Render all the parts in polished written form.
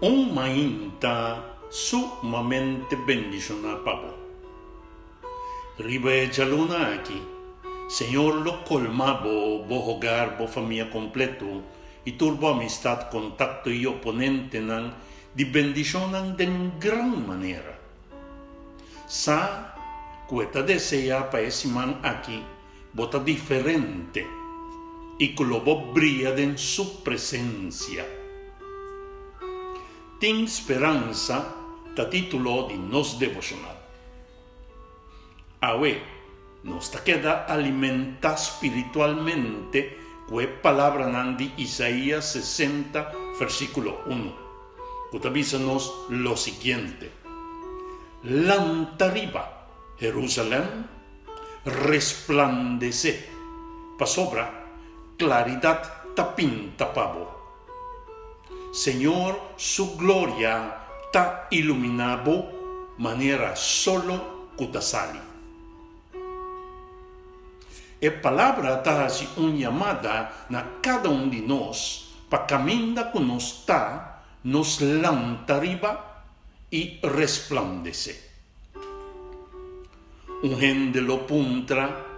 Un mainta sumamente bendishoná pa bo. Riba e djaluna aki, Señor lo kolmá bo, bo hogar, bo famia kompleto i tur bo amistat, kontakto i oponentenan di bendishonnan den gran manera. Sa ku e ta deseá pa e siman aki bo ta diferente i ku lo bo bria den su presensia. Tin Speransa ta título di nos devoshonal. Awe nos ta keda alimentá spiritualmente ku e palabranan di Isaías sesenta versíkulo unu, ku ta bisa nos lo siguiente, Lanta riba, Jerusalèm, resplandesé, pasobra klaridat ta pinta pa bo. Señor su gloria ta iluminá bo manera solo ku ta sali. E palabra ta hasi un yamada na kada un di nos pa kaminda ku nos ta, nos lanta riba i resplandesé. Un hende lo puntra,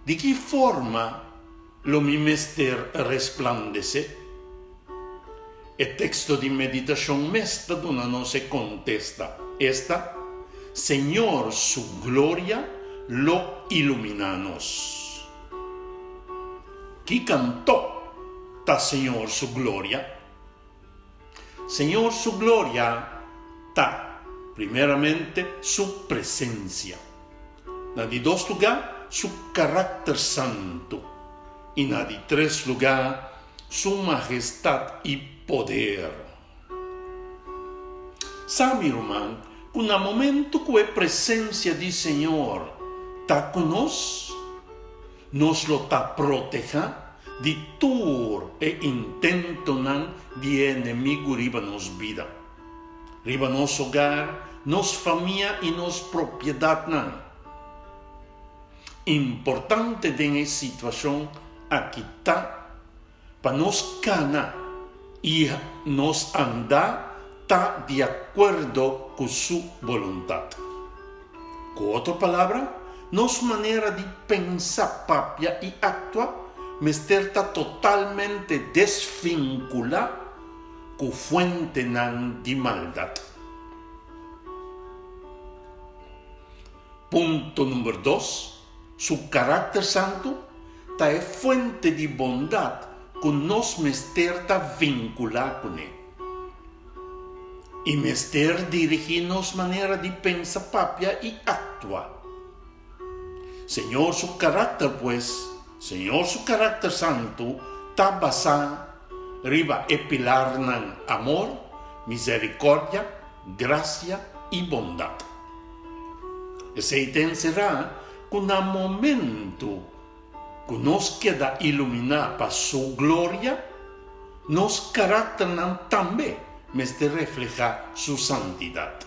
Di ki forma lo mi mester resplandesé? E teksto di meditashon mes ta duna nos e kontesta, esta, Señor su gloria lo iluminá nos. Ki kantó ta Señor su gloria? Señor su gloria ta, primeramente, su presencia. Na di dos lugá, su karakter santu. I na di tres lugá, su mahestat i poder. Sa, mi ruman, ku na momentu ku e presencia di Señor ta ku nos, Nos lo ta protehá di tur e intentonan di e enemigu riba nos bida, riba nos hogar, nos famia i nos propiedatnan. Importante den e situashon aki ta pa nos kana i nos anda ta di akuerdo ku su boluntat. Ku otro palabra, nos manera di pensa, papia i aktua mester ta totalmente desvinkulá ku fuentenan di maldat. Punto number dos, Su karakter santu ta e fuente di bondat ku nos mester ta vinkulá kuné. I mester dirigí nos manera di pensa, papia i aktua. Señor su karakter pues, Señor su karakter santu ta basá riba e pilarnan amor, miserikòrdia, grasia i bondat. Esei ta enserá ku na momentu ku nos keda iluminá pa Su gloria, nos karakternan tambe mester reflehá Su santidat.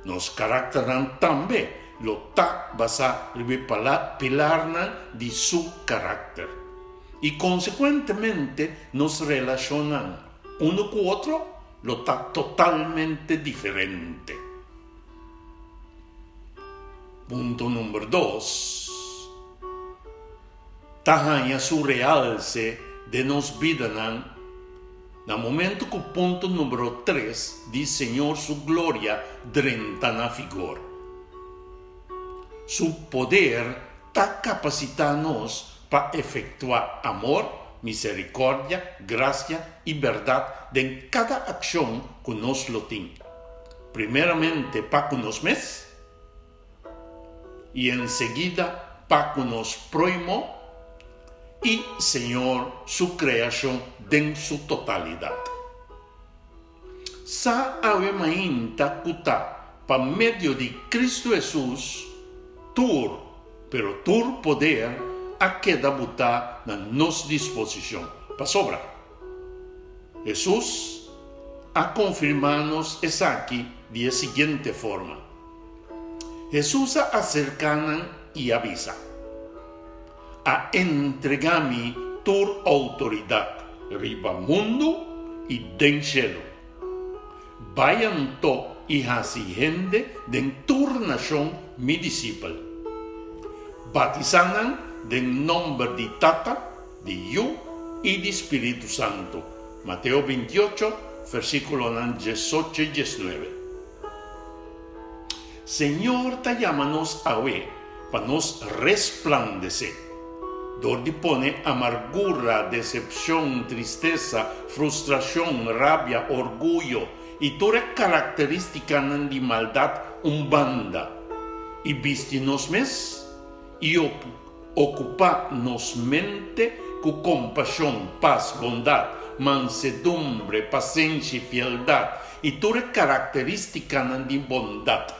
Nos karakternan tambe lo ta basá riba e pilarnan di Su karakter. I konsekuentemente nos relashonnan unu ku otro lo ta totalmente diferente. Punto number dos, Ta haña su realse den nos bidanan na momento ku punto numero tres di Señor su gloria drenta na figor. Su poder ta kapasitá nos pa efektuá amor, miserikòrdia, grasia i bèrdat den kada akshon ku nos lo tin. Primeramente pa ku nos mes i enseguida pa ku nos próhimo i Señor su kreashon den su totalidat. Sa awe mainta ku ta pa medio di Kristu Hesus tur, pero tur poder a keda butá na nos disposishon. Pasobra. Hesus a konfirmá nos esaki di e siguiente forma, Hesus a aserká nan i a bisa, A entregá mi tur outoridat riba mundu i den shelu. Bai anto i hasi hende den tur nashon mi disipel. Batisá nan den nòmber di Tata, di Yu i di Spiritu Santu. Mateo bintiocho, versíkulonan diesocho i diesnuebe. Señor ta yama nos awe pa nos resplandesé. Dor di pone amargura, desepshon, tristesa, frustrashon, rabia, orguyo i tur e karakterístikanan di maldat un banda i bisti nos mes i okupá nos mente ku kompashon, pas, bondat, mansedumbre, pasenshi, fieldat i tur e karakterístikanan di bondat.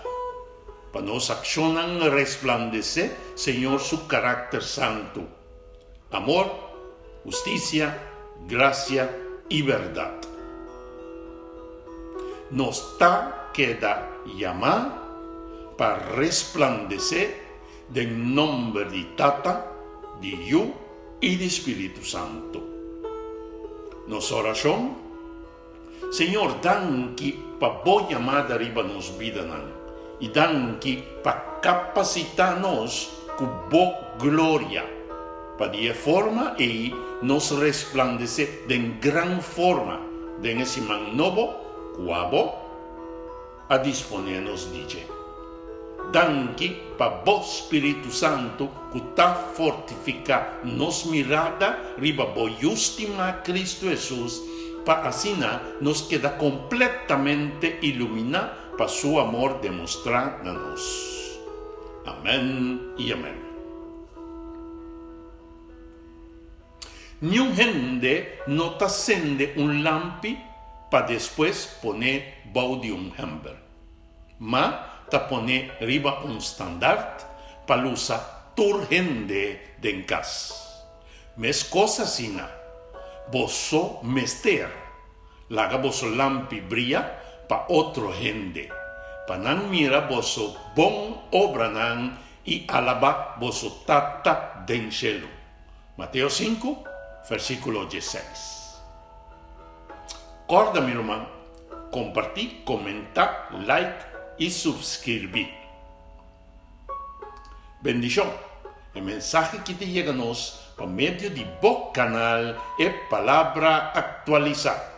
Pa nos akshonnan resplandesé Señor su karakter santu, amor, hustisia, grasia i bèrdat. Nos ta keda yamá pa resplandesé Den nomber di Tata, di Yu i di Spiritu Santu. Nos orashon, Señor danki pa bo yamada riba nos bidanan i danki pa kapasitá nos ku bo gloria, pa di e forma ei nos resplandesé den gran forma den e siman nobo ku abo a disponé nos di dje. Danki pa bo Spiritu Santu ku ta fortifiká nos mirada riba bo Yu stimá Kristu Hesus pa asina nos keda kompletamente iluminá pa su amor demostrá na nos. Amèn i amèn. Niun hende no ta sende un lampi pa despues pon'é bou di un hèmber, ma ta pon'é riba un standart pa lusa tur hende den kas. Meskos asina, boso mester laga boso lampi bria pa otro hende, pa nan mira boso bon obranan i alabá boso Tata den shelu. Mateo sinku, versíkulo dieseis. Kòrda mi ruman, kompartí, komentá, like i supskirbí. Bendishon! E mensahe ki ta yega nos pa medio di bo kanal E Palabra Aktualisá.